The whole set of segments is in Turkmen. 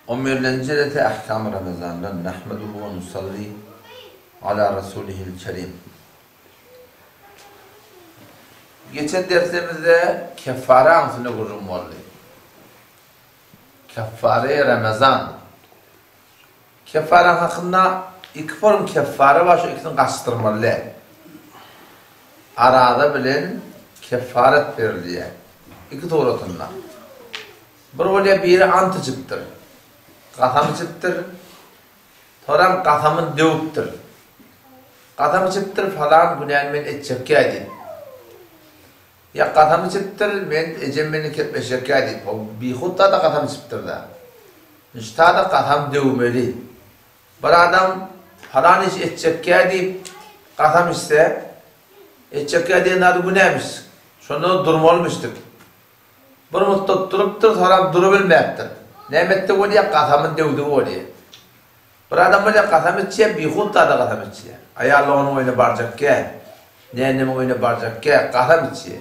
On birlenji rete Ahkam Ramazandan Nahmeduhu we nusalli ala rasulihil kerim. Geçen dersimizde keffara üstünde gürrüň boldy. Keffare Ramazan. Keffara hakynda iki form keffara bar, şu ikisini gaçdyrmaly däl. Araza bilen keffaret berilýär. Iki suratynda. Bir bolýar biri ant içipdir. Kasam içipdir. Soram kasamyny döwüpdir. Kasam içipdir falan günäni men etjekkä diýip. Ýa kasam içipdir men ejem meni kepleşjekkä diýip. O bihut zada kasam içipdir-dä. Niştada kasam döwmeli. Bir adam falan iş etjekkä diýip kasam içse, etjekkä diýen zady günämiş. Şonda durmalymyşdyk. Bir muddat durupdyr, soram durubilmäpdir. Näme etdi bolýa, gasamyny döwdügi bolýa. Bir adam bolýa, gasam içýä, bihut zada gasam içýä. Aýal onuň öýüne barjakkä, nänemiň öýüne barjakkä, gasam içýä.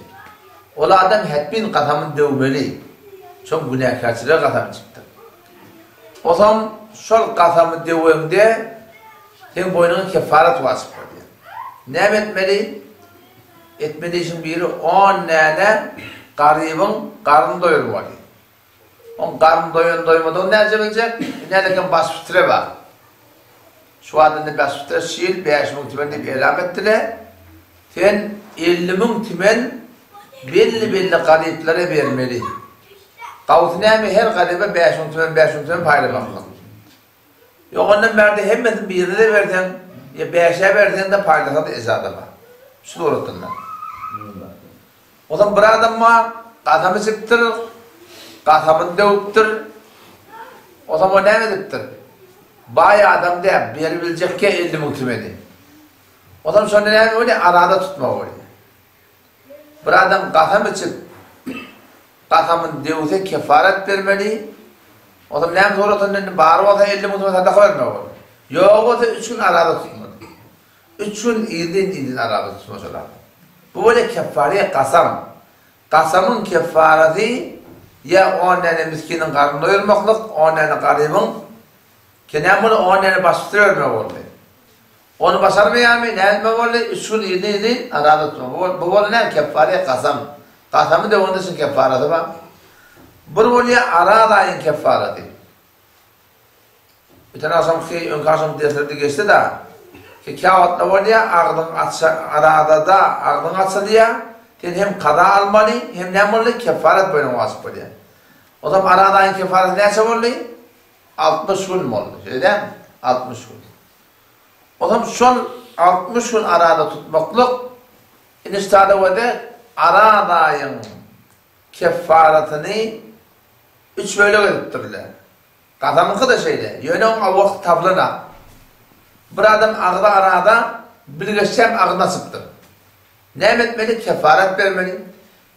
Ol adam hetmin gasamyny döwmeli. Şoň günäkärçilige gasam içipdir. Osaň şol gasamy döweňde seň boýnuňa kefaret wajyp bolýa. Näme etmeli? Etmeli işiň biri on däne garybyň garnyny doýurmaly. Oň garny doýan doýmadygyny näce biljek? Indi baş pitre bar. Şu wagt indi baş pitre şu ýyl 5000 tümen diýip elam etdiler. Sen 50 müň tümen belli-belli garyplara bermeli. Gawusy näme her garyba 5000 tümen 5000 tümen paýlamaklyk. Ýok ondan bärde hemmesini birine-de berseň, ýa bäşä berseň-de paýlasaň-da ejada bar. Şu suratynda. Ozan bir adam bar, gasam içipdir, gasamyny döwüpdir. Ozan o näme edipdir? Baý adam däl, beribiljekkä 50 müň tümeni. Ozan şonda näme bolýar? Arada tutmagy bolýar. Bir adam kasam içip, kasamyny döwse kefaret bermeli. Onsoň näme sorasyn indi bary bolsa 50 müň sadaka bermeli bolýar. Ýogy bolsa 3 gün araza tutmaly. 3 gün irden-irden araza tutmaly şol adam. Bu bolýar kefare kasam. Kasamyň kefaresi ýa 10 däne miskiniň garnyny doýurmaklyk, 10 däne garybyň, kenäm bolsa 10 däne baş pitre bermek boldy. Ony başarmaýarmy, näme boldy, üç gün yzly-yzly araza tutmak. Bu boldy näme, keffare kasam. Kasamy döwende şuň keffarasy bar. Bir bolýar araz aýyň keffarasy. Öten agşamky, öňki agşamky derslerde geçdi-de, ki käwagtda bolýar, agzyň aç, arazada agzyň açylýar, sen hem kaza almaly, hem näme boldy, keffaret boýnuňa wajyp bolýar. O zaman araz aýyň keffarasy näçe boldy? 60 gün boldy, şeýle dälmi? 60 gün. Onam şol 60 gün arada tutmaklyk iniştada wede aradaýyň keffaratyny üç bölek edipdirler. Gazamyňky-da şeýle, ýöne oň awalky tablyna. Bir adam agzy arada bilgeşçäm agzyny açypdyr. Näme etmeli? Keffarat bermeli.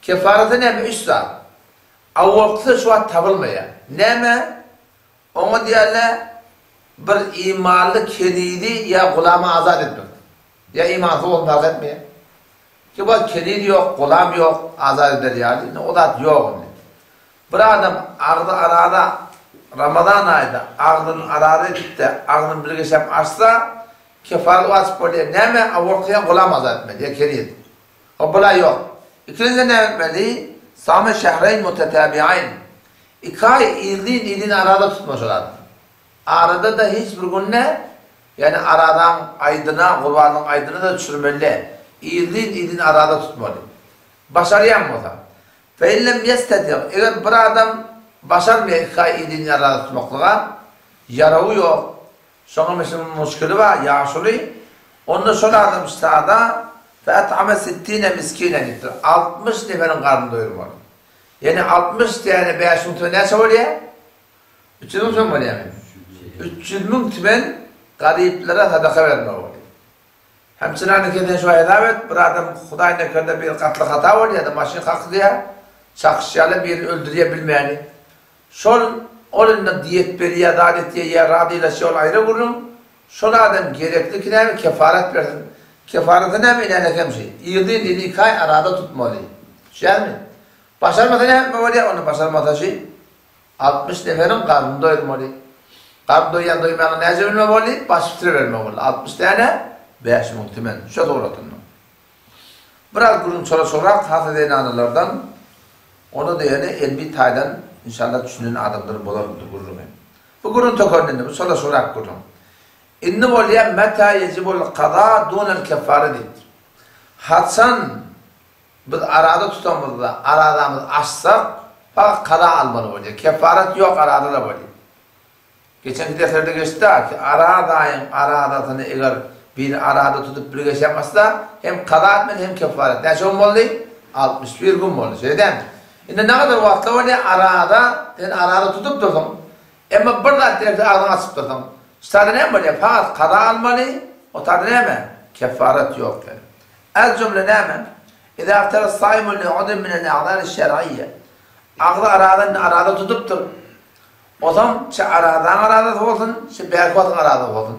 Keffaraty näme? Üç zat. Awalkysy şu wagt tabylmaýar. Näme? Oňa diýerler, bir imanly kenizi ýa gulamy azat etmek. Ýa imansyz bolsun parh etmeýär. Ki wagt keniz ýok, gulam ýok, azat eder ýaly, indi o zat ýok indi. Bir adam agzy arada Ramazan aýda agzyny arada edip-de, agzyny bilgeşläp açsa, kefaret wajyp bolýar. Näme? Awalky gulam azat etmeli ýa keniz. Hop bula ýok. Ikinjiden näme etmeli? Same şehreýn mutetabiaýn. Iki aý yzlyn-yzyn araza tutma şol adam. Arada-da hiç bir günde, ýagny arazaň aýdyna, gurbanlygyň aýdyna-da düşürmeli däl. Yzlyn-yzyn araza tutmaly. Başarýan bolsa. Fe in lem ýesteti, eger bir adam başarmaýar iki aý yzlyn araza tutmaklyga, ýarawy ýok, Şoňa meşhur muşkili bar, ýaşuly. Onda şol adam sada fe et'ame sittine miskine diýipdir. 60 neferiň garnyny doýurmaly. Ýagny 60 däne 5000 tümen näçe bolýar? 300 müň tümen bolýarmy? 300 müň tümen garyplara sadaka bermeli bolýar. Hemçinany kesen şu hesap et, bir adam Hudaý nekerde bir gatly hata bolýar-da, maşyn kakylýar, çakyşýarlar, birini öldürýär bilmäni. Şol, ol indi diýet berýär, zat etýär, ýa razylaşýar, ol aýra gürrüň. Şol adam gerekli ki näme, kefaret bersin. Kefareti näme, inäne kemşi. Ýygy dini iki aý arada tutmaly. Düşýärmi? Başarmasa näme etmeli bolýar? Onda başarmasa şi. 60 neferiň garnyny doýurmaly. Garny doýýan doýmaýanyny näce bilme boldy? Baş pitre berme boldy. 60 däne 5000 tümen. Şo suratynda. Biraz gürrüň çola-çorak hasa zenanalardan ona diýeni elmi taýdan inşallah düşünen adamlar bolar bu gürrüňe. Bu gürrüň tökendi indi bu çola-çorak gürrüň. Indi bolýa meta yejibul kaza dunel keffare diýipdir. Haçan Biz araza tutamyzda, arazamyzy açsak, fakat kaza almaly bolýar. Kefaret ýok arada-da bolýar. Geçenki derslerde geçdi-ä ki, arazaýyň arazasyny eger biri araza tutup bir geçem açsa, hem kaza etmeli, hem kefaret. Näçe gün boldy? 61 gün boldy. Şeýle dälmi? Indi nägadar wagtda bolýar, araza, sen araza tutup dursuň, emma bir zat derekli agzyňy açyp dursuň. Ştada näme bolýar? Fakat kaza almaly, o taýda näme? Kefaret ýok. Ez jümle näme? Izâ aftara s-sâimu li udrin minel a'zâri şer'iyye. Agzy araza indi araza tutupdyr. Ozam çi arazaň arazasy bolsun, çi bärki wagtyň arazasy bolsun.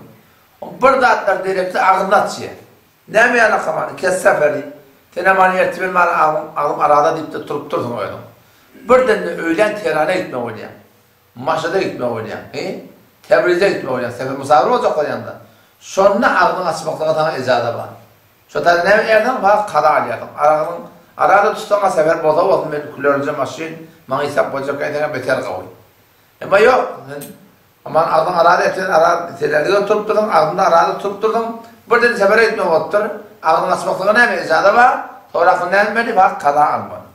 Bir zatlar derekli agzyny açýar. Näme ýaly akamany? Kes-seferi. Senem hany ertir men agzym, agzym araza diýip-de turup dursuň özüň. Birden-de öýlän Tehrana gitmek bolýar. Maşada gitmek bolýaň, he? Täbrize gitmek bolýaň, sefer mysafir boljak bolýaňda. Şonda agzyňy açmaklyga saňa ejaza bar. Şo taýda näme edýärsiň? Wagt kaza alýarsyň. Aragyň arada tutsaň-a sefer bolsa bolsun men külerje maşyn, maňa isap boljak eýseňem beter gowy. Emma ýok, sen aman agzyň arada etsen, ara selerlige turup dursuň, agzyňda arada turup dursuň, birden sefere gitmek bolupdyr. Agzyňy açmaklyga näme ejaza bar? Soraky näme etmeli? Wagt kaza almaly.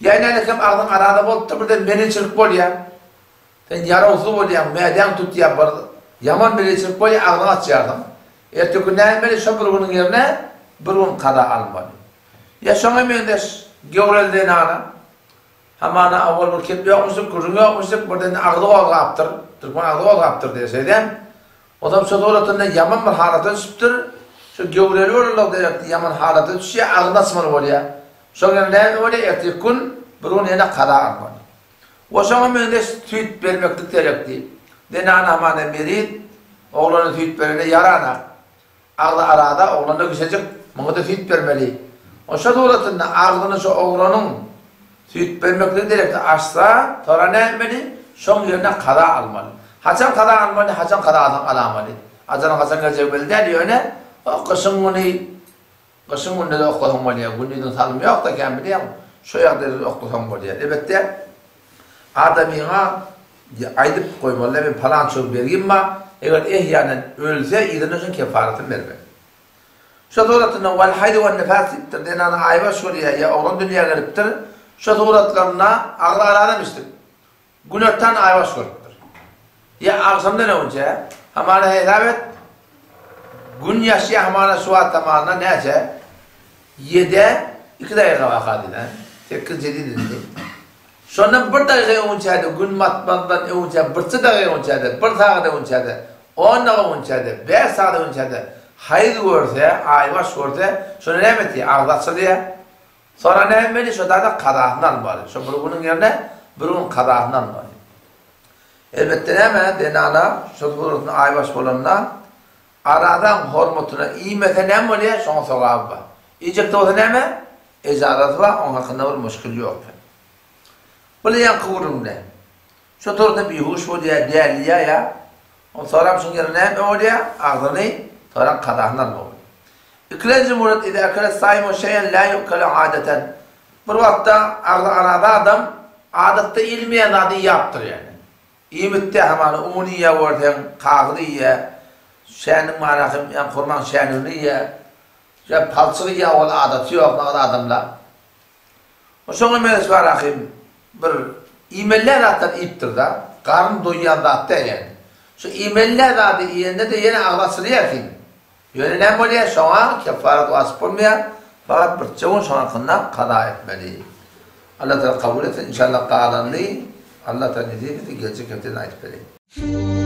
Ýa nälekem agzyň arada bolupdyr birden meleçilik bolýa. Sen ýarawsyz bolýaň, mädäň tutýa bir ýaman meleçilik bolýa agzyňy açýarsyň. Erteki gün näme şo bir günüň ýerine bir gün kaza almaly. Ýa şoňa meňzeş göwreli zenana hamana owal bir kep ýokmuşdyk, gürrüň ýokmuşdyk, birden agzy gozgapdyr, türkmen agzy gozgapdyr diýýär şeýdem. Ozam şo suratynda ýaman bir halata düşüpdir. Şo göwreli bolanlygy derekli ýaman halata düşýär, agzyny açmaly bolýar. Şol ýerde näme bolýar, ertirki gün bir gün ýene kaza almaly. We şoňa meňzeş süýt bermeklik derekli. Zenan hamana meriz, oglana süýt berende ýaranak. Agzy arada, oglanda kiçijik, muňa-da süýt bermeli. O şo suratynda agzyny şo oglanyň süýt bermekligi derekli açsa, soňra näme etmeli? Şoň ýerine kaza almaly. Haçan kaza almaly, haçan kaza alsaň alamaly. Ajalyň haçan geljegi belli däl, ýöne o gyşyň güni, gyşyň gününe-de oklasaň bolýar. Gündiziň salymy ýok-da kän bilýäň, şo ýagdaýda-da oklasaň bolýar. Elbetde, Adamyňa aýdyp goýmaly, men palança bergim bar, eger ehýanen ölse, yzyndan şoň kefaratyny bermeli. Şo suratynda wal haýdu wan nifas diýipdir, zenana aýbaş görýär, ýa oglan dünýä gelipdir, şo suratlarynda agzy aradan içdik. Günortan aýbaş görüpdir. Ýa agşamdan öňçe, hamana hesap et, Gün ýaşýar hamana şu wagt zamanda näçe? Ýedä iki dagyga baka diýlen. Sekiz ýedi indi. Şondan bir dagyga öňçäde gün batmazdan öňçä birçe dagyga öňçäde bir sagat öňçäde on dagyga öňçäde bäş sagat öňçäde haýyz görse, aýbaş görse, şonda näme etýär? Agzy açylýar. Sonra näme etmeli? Şo dada kazasyny almaly. Şo bir günüň ýerine bir gün kazasyny almaly. Elbetde näme, zenana şol suratynda aýbaş bolanda, arazaň hormatyna iýmese näme bolýar, şoňa sogaby bar. Iýjek-de bolsa näme, ejazasy bar, oň hakynda bir muşkil ýok. Bul ýaňky gürrüňde. Şo suratda bihuş bolýar, dälýär ýa, ol soram şuň ýerine näme bolýar, agzyny soram kazasyny almaly bolýar. Ikilenji murat iza akala saimu şeýen la yu'kalu adatan. Bir wagtda agzy araza adam adatda iýilmeýän zady iýapdyr ýagny. Iýmitde hamana un iýýä görseň, kagyz iýýä, şäniň manasy ýa hurmaň şänigini iýýä, ýa palçyk iýýä ol adaty ýok maňa adamla. O şoňa meňzeş bar ahym bir iýmeli zatlar iýipdir-da, garyn doýýan zat däl ýagny. Şu iýmeli zady iýende-de ýene agzy açylýar kim. Ýöne näme bolýar, şoňa kefaret wajyp bolmaýar, fakat birje gün şoň hakynda kaza etmeli. Allah Tagala kabul etsin, inşallah galanyny Allah Tagala nesip etse geljek hepdeden aýdyp bereýin.